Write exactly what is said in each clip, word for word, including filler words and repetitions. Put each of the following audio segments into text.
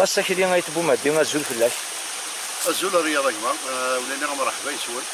Ass-a, Akli Ayt Bumadi, azul fell-ak. Azul a Riyad a gma, eh, wlini mreḥba yes-wen.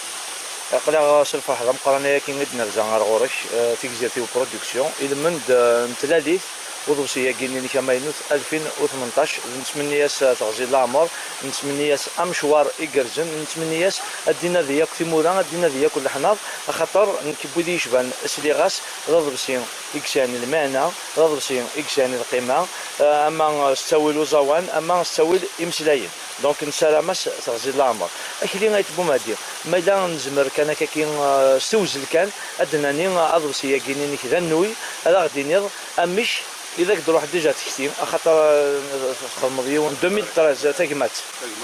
Aql-aɣ s lferḥ d ameqqran ayagi i d-nerza ar ɣur-k, eh, Tigzirt-iw Production, ilmend, eh, n tlalit uḍebsi-agi-nni-inek amaynut alfin u tmenṭac, nettmenni-as, eh, teɣzi n leɛmer, nettmenni-as amecwar igerrzen, nettmenni-as ad d-inadi akk timura, ad d-inadi akk leḥnaḍ, axaṭer nekk n wid i yecban sliɣ-as, d aḍebsi i yesɛan lmeɛna, d aḍebsi i yesɛan lqima, eh, ama s ttawil uẓawan, ama s ttawil imeslayen. Donc nessaram-as teɣzi n leɛmer. Akli Ayt Bumadi, ma yella nezmer kan akkaki, eh, s tewzel kan, ad d-nani, eh, aḍebsi-agi-nni-inek d annuy, ad aɣ-d-tiniḍ amek i d ak-d-ruḥ déjà tekti, axaṭer, eh, txedmeḍ yiwen deux mille treize, tagmat.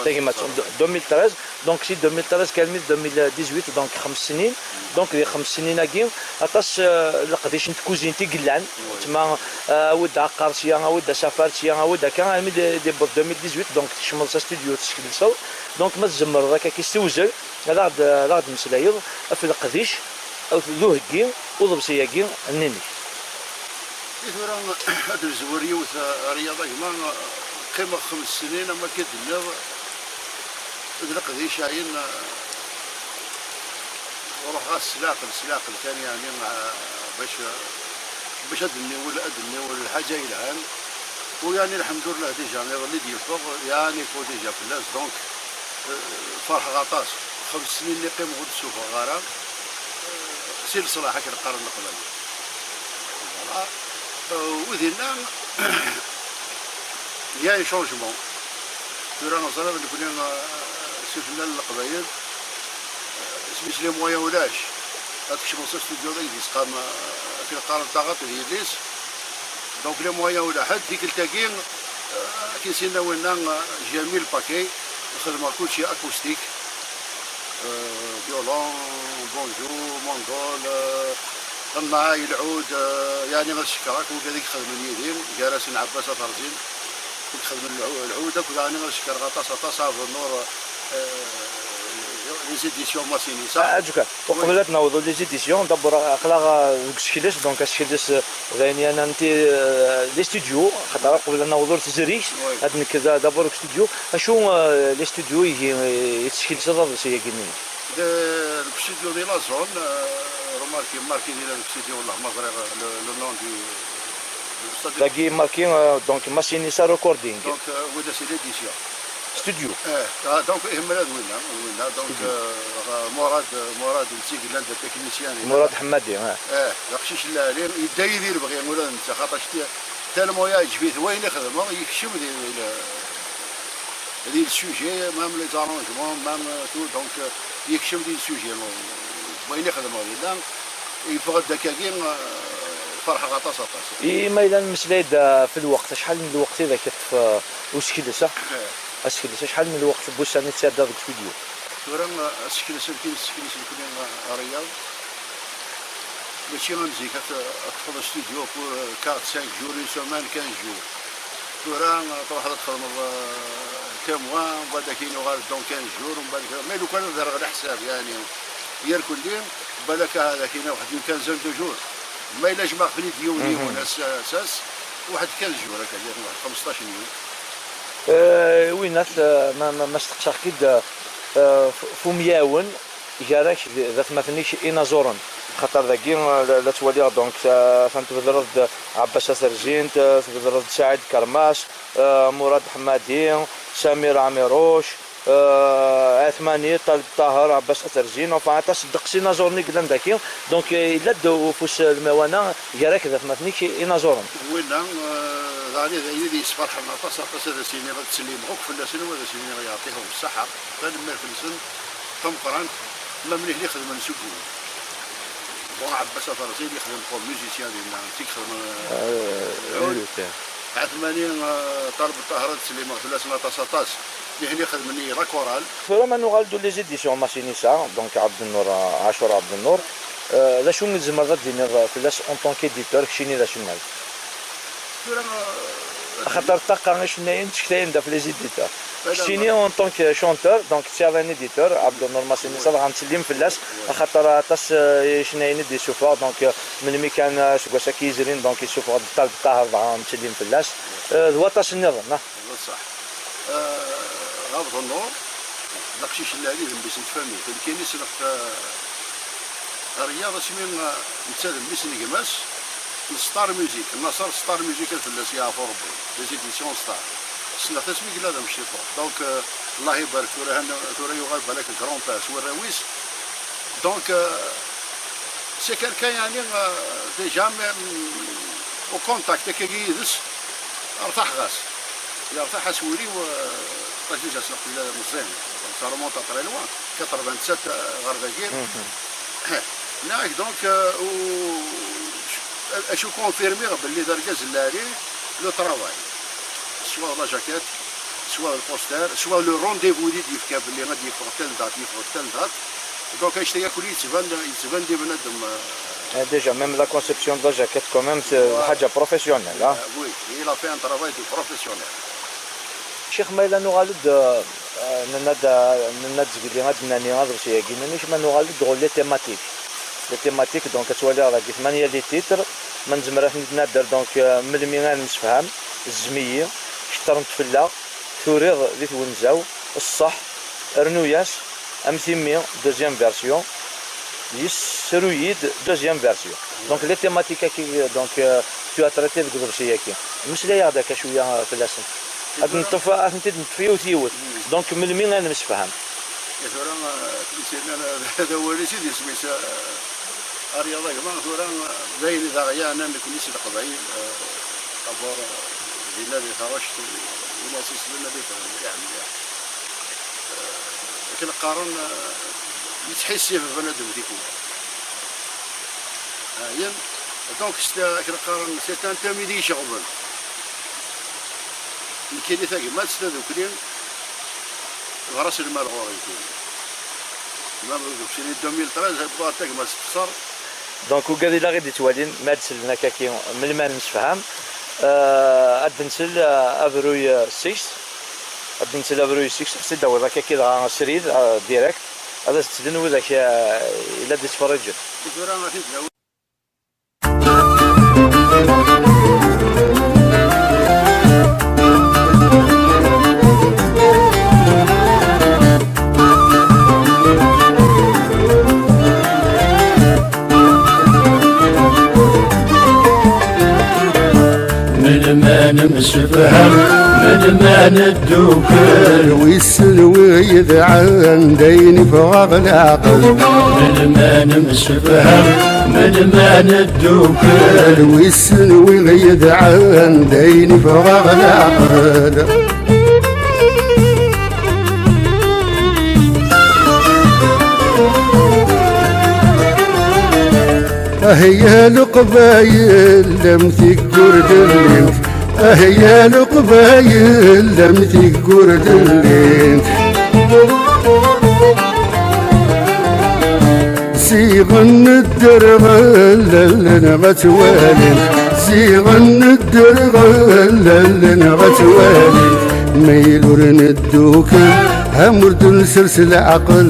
Tagmat, tagmat, deux mille treize, donc si deux mille treize kalmi deux mille dix-huit, donc xems snin, donc di xems snin-agi, aṭas, eh, leqdic n tkuzint i yellan, tma, eh, awi-d aɛeqqar sya, awi-d asafar sya, awi-d akka, armi d-, d-yewweḍ deux mille dix-huit, donc tkecmeḍ s astudyu, teskelseḍ, donc ma tzemreḍ akkaki s tewzel, ad aɣ-d-, ad aɣ-d-meslayeḍ ɣef leqdic, ɣef d uheggi uḍebsi-agi nni-inek. I tura ad d-nezwer yiwet, a Riyad a gma, qqimeɣ xems snin, am akka i d-tenniḍ, d leqdic ayen, ruḥeɣ-as s leɛqel, s leɛqel kan, yeɛni, bac, bac ad d-nniwel, ad d-nniwel lḥaǧa yelhan. U yeɛni, lḥemdullah, déjà, iḍelli d-yeffeɣ, yeɛni, ko déjà fell-as, donc, eh, ferḥeɣ aṭas. Xems snin-nni qqimeɣ ur d-ssufɣeɣ ara, eh, si leṣlaḥ, akken qqaren Leqbayel. Voilà. Euh, u dinna, il y a un changement. Tura neẓriḍ nekkni, euh, s ufennal n Leqbayel, euh, isem-is les moyens ulac. Ad tkecmeḍ s ustudyu deg yesqam, euh, akken qqaren taɣaṭ d yelli-s. Donc les moyens ulaḥed, tikkelt-agi, euh, akken sinna winna, euh, j'ai mis le paquet, xedmeɣ kulci acoustique. Euh, violon, banjo, mandole, euh, ɣennaɣ lɛud, euh, yeɛni ad cekkreɣ akk wigad i ixedmen yid-i, gar-asen Ɛebbas At Rẓin, i ixedmen lɛu-, lɛud, akked yeɛni ad cekkreɣ aṭas, aṭas, Abennur, euh, les éditions Massinissa. Ah, Aǧuka, uqbel ad naweḍ les éditions, d'abord, aql-aɣ, euh, deg usekles, donc asekles, euh, d ayen yanan ti, euh, les studios, xaṭer uqbel ad naweḍ ur tezrig, oui, ad nekk da-, d'abord deg studio. Acu, euh, les studios i, i teskelseḍ aḍebsi-agi-nni? De, deg studio di la zone, euh, remarqué, marqué di deg studio, والله ما ẓriɣ le, le nom du, du studio. Dagi marqué, euh, donc, Massinissa Recording. Donc, euh, oui, c'est l'édition. Studio. Eh, ah, donc, eh, mela d winna, d winna, donc, studio. Euh, Murad, Murad, netta i yellan d technicien. Murad Ḥemmadi, eh. Eh, d aqcic n lɛali, yedda yid-i lebɣi, ula d netta, xaṭer tellement yeɛǧeb-it wayen i xedmeɣ, yekcem di, di, di le sujet, même les arrangements, même, euh, tout, donc, euh, yekcem di le sujet, wayen i xedmeɣ dinna, yeffeɣ-d akkagi, euh, ferḥeɣ aṭas, aṭas. I ma yella nmeslay-d, euh, ɣef lweqt, acḥal n lweqt i d ak-yeṭṭef, euh, usekles-a? Eh. Asekles, acḥal n lweqt n wussan i tesɛeddaḍ deg studio? Tura, eh, asekles, akken asekles nekni, eh, Riyad, mačči am zik, ad t-, ad teṭṭfeḍ studio pour, eh, quatre, cinq jours, une semaine, quinze jours. Tura, eh, truḥeḍ ad txedmeḍ, eh, deux mois, mbaɛd akin uɣal dans quinze jours, mbaɛd kra. Mais lukan ad rreɣ leḥsab, yeɛni, yerkelli, balak ahat akin waḥed une quinzaine de jours. Ma yella jemɛeɣ-ten-id yiwen, mhm, yiwen, ass, ass, ass, waḥed quinze jours akka, waḥed xmesṭac n yum. Eh, Winat, eh, ma, ma, ma steqsaɣ-k-id, eh, f-, f umyawen gar-ak d, d atmaten-ik inaẓuren, xaṭer dagi, eh, la, la ttwaliɣ, donc, eh, atan tbedreḍ-d Ɛebbas At Rẓin, eh, tbedreḍ-d Saɛid Kermas, eh, Murad Ḥemmadi, Samir Ɛmiruc, eh, Ɛetmani, Ṭaleb Ṭaher, Ɛebbas At Rẓin, enfin, aṭas ddeqs inaẓuren i yellan daki. Donc, eh, yella-d ufus, eh, lemɛiwana gar-ak d atmaten-ik inaẓuren. Winna, eh, daɣen d ayen i d-yesferḥen aṭas, aṭas, ad as-iniɣ ad ttsellimeɣ akk fell-asen, u ad as-iniɣ yeɛṭihum ṣṣeḥḥa, tanemmirt-nsen tameqqrant, ma mliḥ li xedmen seg wul. Bon, Ɛebbas At Rẓin yexdem comme musicien dinna, netta i ixedmen, eh, lɛud. Ɛetmani, eh, Ṭaleb Ṭaher, ad ttsellimeɣ fell-asen aṭas, aṭas. Nihni xedmen-iyi la chorale. Tura ma nuɣal-d les éditions Massinissa, donc Ɛebdennur, eh, Ɛacur Ɛebdennur, eh, d acu i tzemreḍ ad d-tiniḍ fell-as en tant qu'éditeur, keččini d acennay? Tura, eh, axaṭer ṭṭaqa icennayen ttcetkayen-d ɣef les éditeurs. Keččini en tant que chanteur, donc tesɛiḍ un éditeur, Ɛebdennur Massinissa, dɣa nettsellim fell-as, axaṭer aṭas, eh, icennayen i d-yessufeɣ, donc, eh, melmi kan, eh, seg wass-agi yezrin, donc yessufeɣ-d Ṭaleb Ṭaher, dɣa nettsellim fell-as. Eh, d waṭas nniḍen, ah. D ṣṣeḥ. Ɣer Ḍennur, d aqcic n Lɛali, d mmi-s n tfamilt. Nekkini ssneɣ-t, eh, Riyad asmi, eh, netta d mmi-s n gma-s n Star Music, Naṣer Star Music, ad fell-as yeɛfu Rebbi, les éditions Star. Ssneɣ-t asmi yella d amciṭṭuḥ. Donc, eh, Allah ibarek, tura han-, tura yuɣal balak grand-père s warraw-is. Donc, eh, c'est quelqu'un, yeɛni, eh, déjà, mais, mm, au contact akkagi yid-s, rtaḥeɣ-as. Yertaḥ-as wul-iw, eh, déjà ssneɣ-t yella meẓẓi. Ça remonte à très loin, quatre-vingt-sept, eh, ɣer dagi. Nniɣ-ak donc, eh, u-, acu confirmiɣ belli d argaz n Lɛali, le travail. Soit la jaquette, soit le poster, soit le rendez-vous i d-yefka belli ad yeffeɣ telle date, yeffeɣ telle date. Donc, annect-agi akk yettban, yettban-d i bnadem, eh, Ah, déjà, même la conception de la jaquette, quand même, c'est حاجة professionnelle, hein. Eh, oui, il a fait un travail de professionnel. Ccix, ma yella nuɣal-d, eh, nenna-d, nenna-d zgelli ad d-nani aḍebsi-agi, nani-k ma nuɣal-d ɣur les thématiques. Les thématiques, donc, ad twaliḍ dagi tmanya les titres, ma nezmer ad ten-id-nadder, donc, eh, melmi ad nemsefham, zzem-iyi, ceṭṭrent fell-aɣ, turiḍ di twenza-w, ṣṣeḥ, rnu-yas, am timmi, deuxième version, yessru-yi-d, deuxième version. Donc, les thématiques-agi, donc, euh, tu as traité deg uḍebsi-agi. Mmeslay-aɣ-d akka cwiya, euh, fell-asent. Ad neṭṭef, ad tent-id-neṭṭef yiwet yiwet. Donc, melmi ad nemsefham? I tura, eh, akken i s-yenna, d awal-is i d isem-is, eh, Ryaḍ a gma, tura, eh, d ayen i d aɣ-yeɛnan nekni s Leqbayel, eh, d'abord, eh, dinna di Taṛact, win ara s-islen ad ifhem mliḥ, mliḥ. Eh, akken qqaren, eh, yettḥissif bnadem tikwal. Ɛyan. Donc, c'est, akken qqaren, c'est un thème i d-iceɣben. Nekkini tagmat, tadukli, ɣer-as lmal ɣur-i nekkini. Ma deg usini deux mille treize, wwiɣ tagmat texṣer. Donc, ugad ila ɣid yettwalin, ma ad sellen akkaki, melmi ad nemsefham, euh, ad nsel, euh, abruy, euh, six, ad nsel abruy six, ad s-id-tawiḍ akkaki dɣa srid, euh, direct, ad as-d-slen widak, euh, ila d-ittferriǧen. Tura ad t-id-nawi. Melmi ad nemsefham, melmi ad neddukel. Wissen wi yedɛan, d ayen iffeɣ-aɣ leɛqel. Melmi ad nemsefham, melmi ad neddukel. Wissen wi yedɛan, d ayen iffeɣ-aɣ leɛqel. Ah ya Leqbayel, am tiggur d-llint. Ah ya Leqbayel, am tiggur d-llint. Ziɣen nedderɣel allen ɣa twalin, ziɣen nedderɣel allen ɣa twalin. Ma yella ur neddukel, am ur d-nsers leɛqel,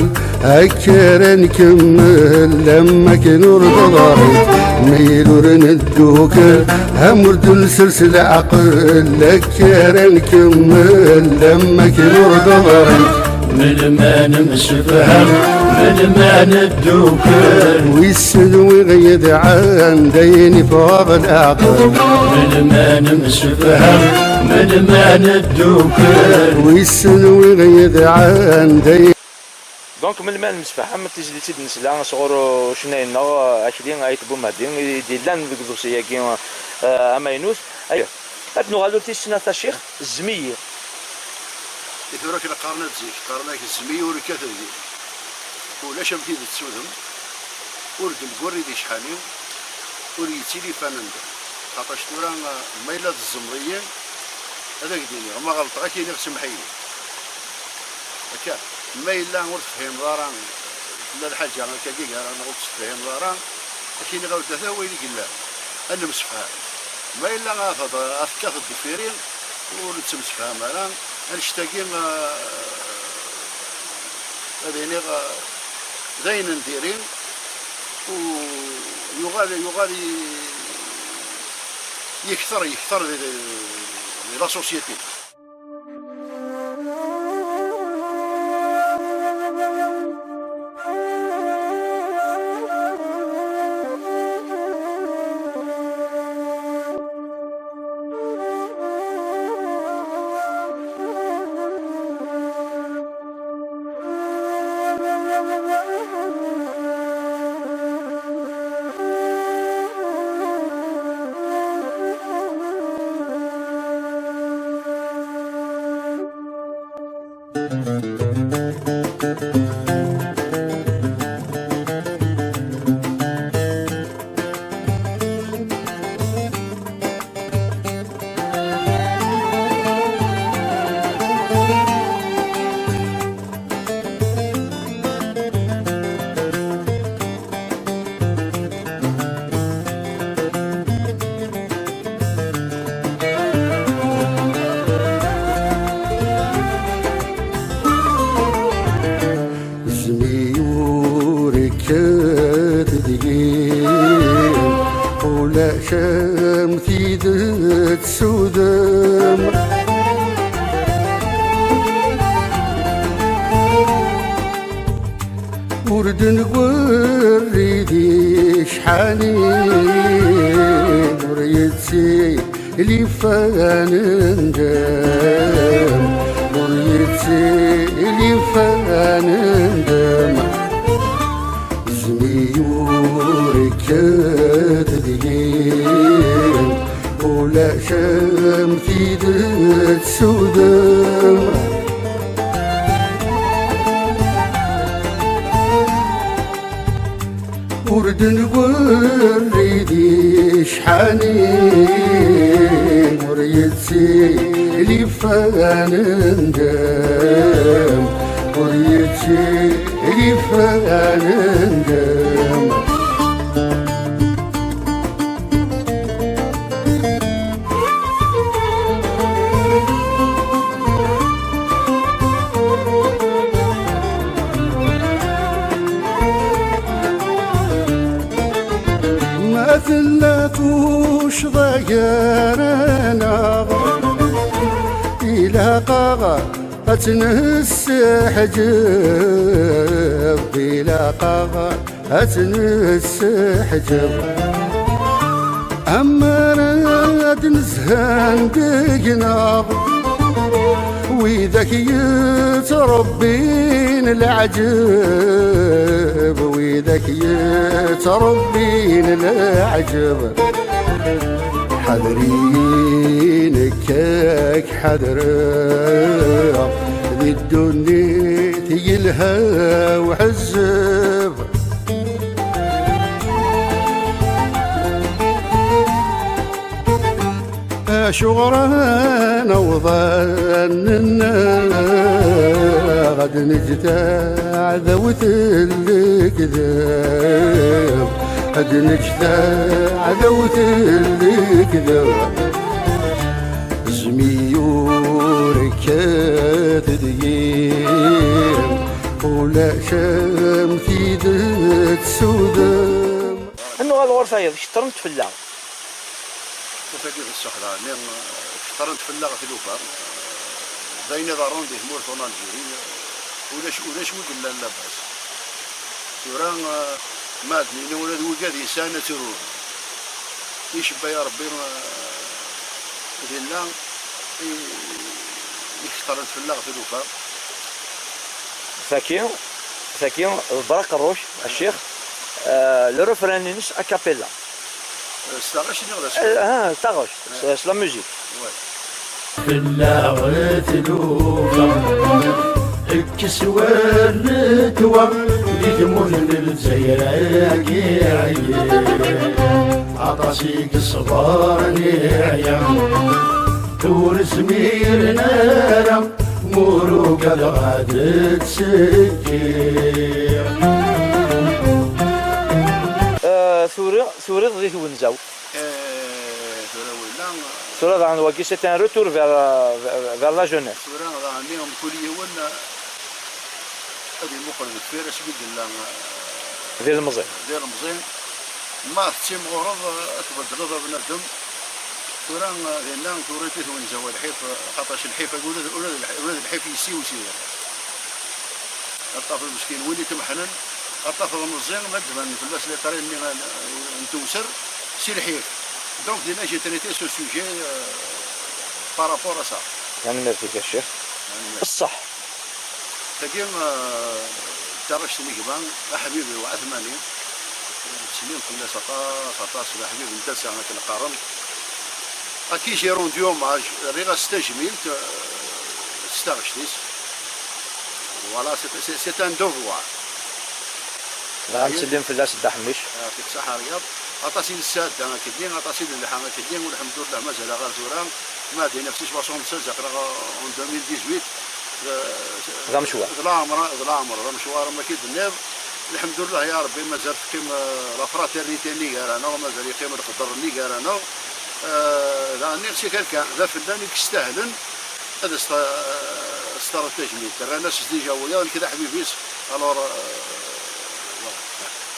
akka ara nkemmel am akken ur d-ḍrint. Ma yella ur neddukel, am ur d-nsers leɛqel, akka ara nkemmel am akken ur d-ḍrint. Melmi ad nemsefham, melmi ad neddukel. Wissen wi ɣ-yedɛan, d ayen iffeɣ-aɣ leɛqel. Melmi ad nemsefham, melmi ad neddukel. Wissen wi ɣ-yedɛan, d ayen Donc, melmi ad nemsefham, tizlit i d-nesla sɣur ucennay-nneɣ, Akli Ayt Bumehdi, i d-illan deg uḍebsi-agi, eh, amaynut. Ay-, ad nuɣal ur tis snat a Ccix, zzem-iyi. I tura akken qqaren-ak zik, qqaren-ak zzem-iyi ur kkat deg-i. Ulac am tidet s udem, ur d-neggur i d iceḥḥani, ur yettili fan ndem. Xaṭac tura, ma yella tezmeḍ-iyi, ad ak-d-iniɣ, ma ɣelṭeɣ ad k-iniɣ semmeḥ-iyi. Akka, ma yella ur tefhimeḍ ara, tella lḥaǧa akkagi gar-aneɣ ur tt-tefhimeḍ ara, ad k-iniɣ ar data wayen i yellan, ad nemsefham. Ma yella ad, ad tekkateḍ deffir-i, ur nettemsefham ara, annect-agi, eh, ad iniɣ, eh, d ayen n diri, u yuɣal, yuɣal i-, yekter, yekter di, di, di la société. Zmiyur ikkat deg-i, ulac am tidet s udem. Ur d-nwerri di cḥani, ur yettili fan ndem, ur yettili fan ndem. Zmiyur ikkat deg-i, ulac am tidet s udem. Ur d-nwerri di cḥani, ur yettili fan ndem, ur yettili fan ndem. Ma tella tuccḍa gar-aneɣ, ilaq-aɣ ad tt-nesseḥǧeb, ilaq-aɣ ad tt-nesseḥǧeb. Ammer ad nezhen deg-neɣ widak yettṛebbin leɛǧeb, widak yettṛebbin leɛǧeb. Ḥader-iyi nekk ad k-ḥadreɣ, di ddunit yelha uḥezzeb. Acuɣer ad naweḍ ad nennaɣ, ad neǧ taɛdawt n lekdeb, ad neǧ taɛdawt n lekdeb. Zmiyur ikkat deg-i, ulac am tidet s udem. Ad nuɣal ɣur tayeḍ, keṭṭrent fell-aɣ. Tagi d ṣṣeḥ daɣen, keṭṭrent fell-aɣ tlufa. D ayen iḍerrun di tmurt n Alǧeri, ulac, ulac wi yellan labas. Tura, ma ad nini ula d wigad yesɛan ad turun. Icebba ya Rebbi, eh, dinna i, i keṭṭrent fell-aɣ tlufa. Tagi, tagi d Brak Ṛṛuc, a ccix, eh, le refrain-ines a cappella. S taɣect neɣ d asfel? Eh, ah, s taɣect, s, s la musique. Ouais. Fell-aɣ tlufa, kkes war netwa, di tmurt n Lezzayer-agi ɛyiɣ. Aṭas i yeṣbren iɛya, ur zmiren ara, ma ur ugadeɣ ad ttekkiɣ. Eh, turiḍ, turiḍ di twenza-w. Eh, tura willa. Tura daɣen wagi, c'est un retour vers, vers, vers la jeunesse. Tura daɣen mkul yiwen ad imuqel deffir asmi d-nella, eh, d ilemẓi. D ilemẓi. Ma tettimɣureḍ, eh, ad tbeddleḍ a bnadem. Tura, eh, dinna tura i twenza-w lḥif, eh, xaṭac lḥif, ula d, ula d lḥ-, ula d lḥif yessiwsiw. Ad tafeḍ meskin win i t-imeḥnen, ad tafeḍ meẓẓi, ma d-banen fell-as les traits-nni n tewser, si lḥif. Donc, dinna, j'ai traité ce sujet, euh, par rapport à ça. Tanemmirt-ik a ccix. Tanemmirt. Ṣṣeḥ. Tagi, euh, d taɣect n gma, aḥbib-iw Ɛetmani. Ttsellim fell-as aṭas, aṭas, d aḥbib n tasa akken qqaren. À qui j'ai rendu hommage, rriɣ-as tajmilt, euh, s taɣect-is. Voilà, c'est, c'est, c'est un devoir. Dɣa ntsellim fell-as Dda Ḥemmic. Yeɛṭik ṣṣeḥḥa Riyad. Aṭas i nesɛedda akelli, aṭas i nelḥa akelli, u lḥemdullah mazal ɣer tura. Ma d nefsi soixante-seize aql-aɣ en deux mille dix-huit. D amecwar. D leɛmer, d leɛmer, d amecwar am akka i d-tenniḍ. Lḥemdullah ya Rebbi mazal teqqim, eh, la fraternité-nni gar-aneɣ, mazal yeqqim leqder-nni gar-aneɣ. Eh, daɣen nniɣ si quelqu'un d afellan i yestahlen ad as-t-, as-terreḍ tajmilt. Rran-as déjà wiyaḍ, nekk d aḥbib-is. Alors, euh, voilà.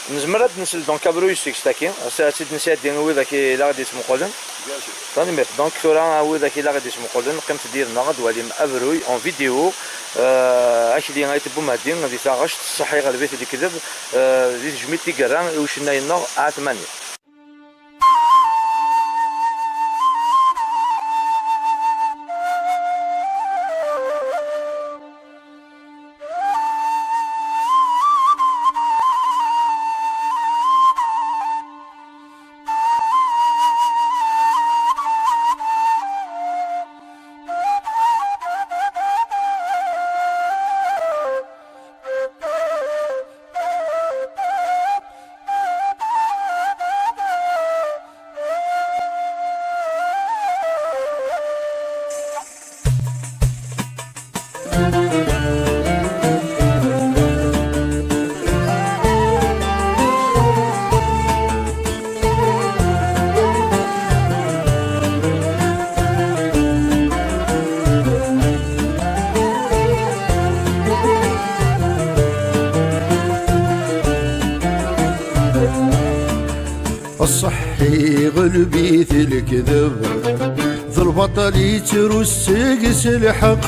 Nezmer ad nsel donc abruy seg-s taki, ad tt-id-nsɛeddi i widak i la ɣ-d-yettmuqulen. Bien sûr. Tanemmirt. Donc tura a widak i la ɣ-d-yettmuqulen, qqimet-d yid-neɣ ad twalim abruy en vidéo, euh, akli Ayt Bumehdi di taɣect, ṣṣeḥ iɣleb-it lekdeb, euh, di tejmilt i yerra i ucennay-nneɣ Ɛetmani. Ṣṣeḥ iɣleb-it lekdeb, d lbaṭel yettru seg-s lḥeqq.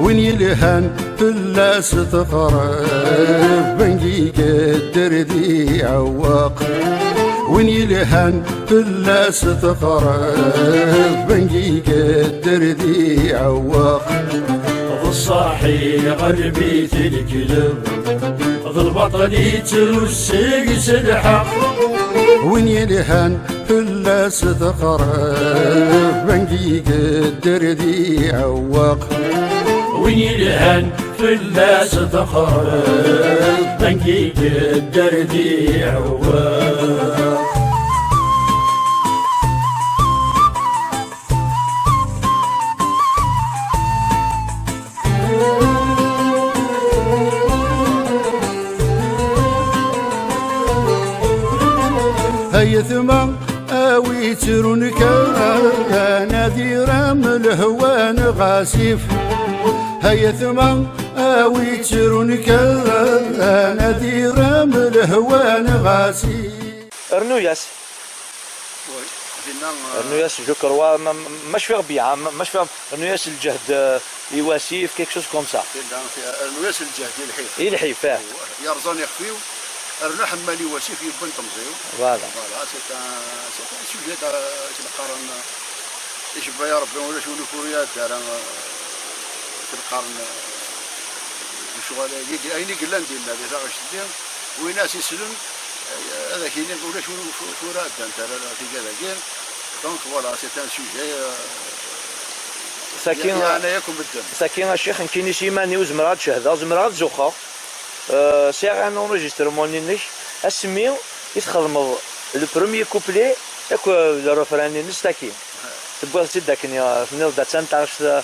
Win yelhan fell-as teqreb, bangi gedder d iɛewweq. Win yelhan fell-as teqreb, bangi gedder d iɛewweq. D ṣṣeḥ iɣleb-it lekdeb, d lbaṭel yettru seg-s lḥeqq. Win yelhan fell-as teqreb, bangi gedder d iɛewweq. Win yelhan fell-as teqreb, bangi gedder d iɛewweq. Ayetma, a wi yettrun kan, ad iram lehwa n ɣasif. Ayetma, a wi yettrun kan, ad iram lehwa n ɣasif. Rnu-yas. Oui, dinna, euh, rnu-yas, je crois, ma, ma, ma cfiɣ bien, ma, ma cfiɣ, rnu-yas lǧehd, euh, i wasif, quelque chose comme ça. Dinna, euh, rnu-yas lǧehd i lḥif. I lḥif, ah. Yerẓan ixef-iw, rnu ḥemmal i wasif yewwan temẓi-w. Voilà. Voilà, c'est un, c'est un sujet d-, akken qqaren, icebba ya Rebbi, ulac win ur iɛedda ara, euh, akken qqaren, euh, lecɣal-agi, ayen i yellan dinna di taɣect-nni, win as islen, ad ak-yini ulac ur, ur, ur ɛeddant ara tigad-agi. Donc voilà, c'est un sujet, euh, tagi, yeɛna yakk medden. Tagi, a Ccix, nekkini s iman-iw zemreɣ ad cehdeɣ, zemreɣ ad zuxxeɣ. Euh, sɛiɣ un enregistrement-nni-inek, asmi i txedmeḍ le premier couplet, akk, euh, le refrain-nni-ines, tagi. Tewwiḍ-tt-id akken, eh, tenniḍ-d attan taɣect, eh,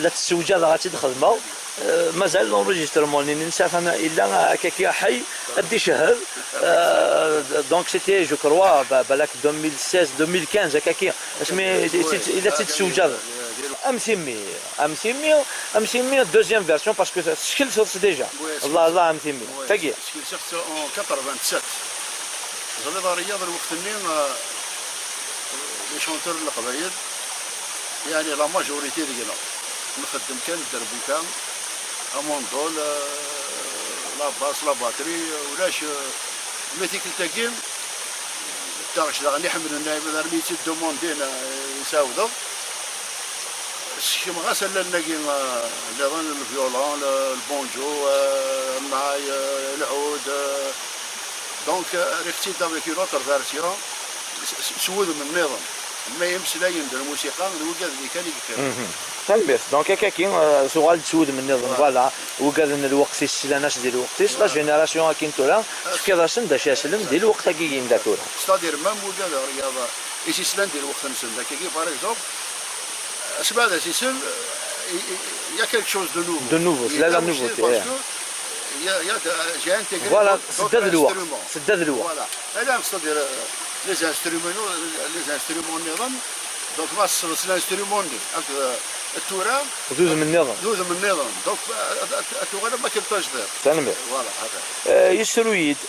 la tt-ssewjadeɣ ad tt-id-xedmeɣ. Eh, mazal l'enregistrement-nni nesɛa-t, illa akkaki ḥay, ad d-icehhed. Eh, donc c'était, je crois, ba-, balak deux mille seize, deux mille quinze, akkaki. Asmi i tt-id-, i la tt-id-ssewjadeḍ. Am timmi, am timmi, am timmi, deuxième version, parce que teskelseḍ-tt déjà. Allah, Allah, am timmi. Tagi. Skelseɣ-tt en quatre-vingt-sept. Teẓriḍ a Riyad, lweqt-nni, eh, les chanteurs n Leqbayel, yeɛni la majorité deg-neɣ nxeddem kan dderbuka, amundul, eh, la basse, la batterie, ulac, eh, mais tikkelt-agi, taɣect daɣen iḥemmlen, armi i tt-id-demandin, eh, i s-ɛawdeɣ. Sekcmeɣ-as allalen-agi, eh, nniḍen, le violon, le, le banjo, eh, amnay, eh, lɛud, eh, donc, eh, rriɣ-tt-id avec une autre version, s, s, s wudem nniḍen. Ma imeslayen d lmusiqa, d wigad-nni kan i yeqqimen. Mhm. Tanemmirt. Donc, akkagi, euh, tuɣal-d s wudem nniḍen, voilà, wigad n lweqt-is, slan-as di lweqt-is, la génération akkin tura, tefkiḍ-asen-d acu aslen di lweqt-agi yinda tura. C'est-à-dire, même wigad n rryaḍa i s-islan di lweqt-nsen, d akkagi, par exemple, sebɛed asisem, il y a quelque chose de nouveau. De nouveau, c'est la nouveauté, parce que il y a, il y a de, j'ai intégré d'autres instruments. Voilà, c'est-à-dire, euh, les instruments, les instruments nniḍen, donc ma s-, s l'instrument-nni, euh, tura, d udem nniḍen. D udem nniḍen. Donc, euh, ad, ad, ad tuɣal am akken tajdiṭ. Tanemmirt. Voilà, hada. Euh, yessru-yi-d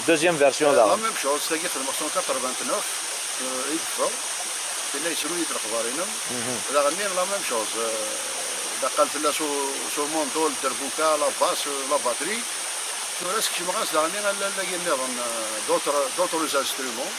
deuxième version, la même chose, tagi xedmeɣ cent quatre-vingt-neuf, euh, i yeffeɣ. Tinna yessru-yi-d lexbar-inem. Daɣenni, la même chose, euh, laqal tella s u-, s umunḍul, dderbuka, la basse, euh, la batterie. Tura skecmeɣ-as daɣenni allal-agi nniḍen, euh, d'autres, d'autres instruments.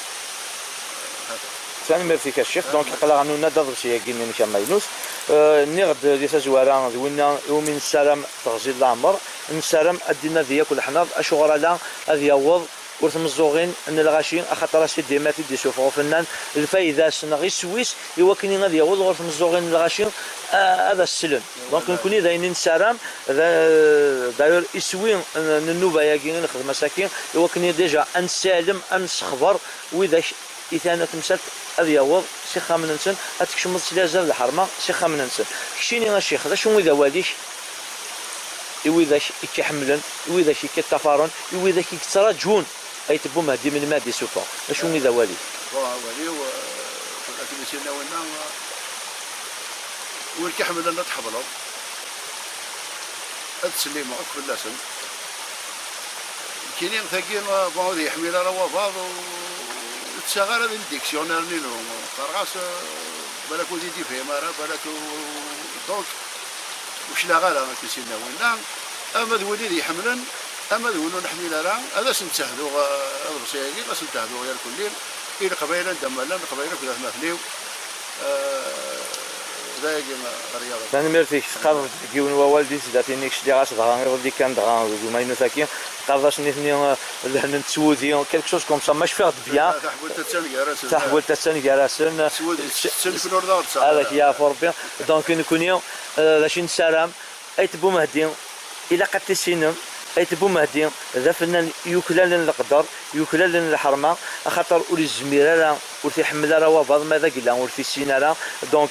Tanemmirt-ik a ccix. Donc, aql-aɣ nuna-d aḍebsi-agi-nni-inek amaynut. Euh, nniɣ-d di tazwara d winna iwumi nessaram teɣzi n leɛmer, nessaram ad d-inadi akk leḥnaḍ, acuɣer ala ad yaweḍ ur tmeẓẓuɣin n lɣaci, axaṭer a sidi ma t-id-isuffeɣ ufennan, lfayda-s neɣ iswi-s, i wakken ad yaweḍ ɣur tmeẓẓuɣin n lɣaci, a-, ad as-slen. Donc, nekkni d ayen i nessaram, d-, d'ailleurs, iswi n, n nnuba-agi i nexdem ass-agi, i wakken déjà ad nessaɛlem, ad nessexber widak i tana temsalt ad yaweḍ s ixxamen-nsen, ad tkecmeḍ s lɛezza d lḥerma s ixxamen-nsen. Keččini a ccix, d acu i d awal-ik i widak i k-iḥemmlen, i widak i k-iṭṭafaren, i widak i yettraǧun Ayt Bumehdi melmi ad d-isuffeɣ? D acu i d awal-ik? Bon, awal-iw, euh, akken i s-yenna winna, euh, win k-iḥemmlen ad tḥemmleḍ, ad ttsellimeɣ akk fell-asen. Nekkini, tagi, bon, ur d-yeḥmil ara wabaḍ, ur ttaɣ ara di dictionnaire-nni-inu. Qqareɣ-as, eh, balak ur d-ifhim ara, balak u-, donc, ur claɣ ara akken s-yenna winna. Ama d win i d-iḥemmlen, ama d win ur neḥmil ara, ad asen-ttehduɣ, eh, aḍebsi-agi, ad asen-ttehduɣ irkelli i Leqbayel anda ma llan, Leqbayel akked atmaten-iw. Eh, d ayagi, a Ryaḍ. Tanemmirt-ik, tqadeḍ deg yiwen wawal di tezlatin-ik, sliɣ-as dɣa iḍelli kan, dɣa deg umaynut-agi, tqadeḍ-as nitni, eh, lehnen s wudi, quelque chose comme ça, ma cfiɣ-d bien. Taḥbult attan gar-asen. Taḥbult attan gar-asen. S wudi, s-, s-, s-, ad ak-yeɛfu Rebbi. Donc, nekkni, eh, d acu i nessaram? Ayt Bumehdi, ilaq ad t-tissinem, Ayt Bumehdi d afennan yuklalen leqder, yuklalen lḥerma, axaṭer ur izmir ara, ur t-iḥemmel ara wabaḍ, ma d agla ur t-issin ara. Donc,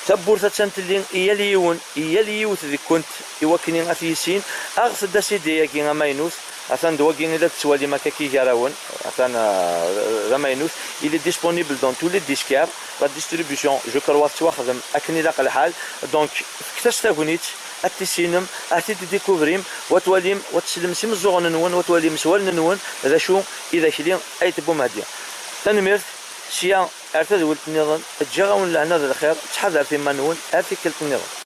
tawwurt attan telli i yal yiwen, i yal yiwet deg-kent, i wakken ad t-yissin. Aɣet-d asidi-agi amaynut, atan d wagi i la d-tettwalim akka gar-awen, atan, euh, d amaynut. Il est disponible dans tous les disquaires. La distribution, je crois, tettwaxdem akken ilaq lḥal. Donc, fket-as tagnit, ad t-tissinem, ad t-id-découvrim, wa twalim, wa teslem s imeẓẓuɣen-nwen, wa twalim s wallen-nwen, d acu i d akli Ayt Bumehdi. Tanemmirt, sya ar tadwilt nniḍen, ǧǧiɣ-awen lehna d lxir, ttḥadaret iman-nwen, ar tikkelt nniḍen.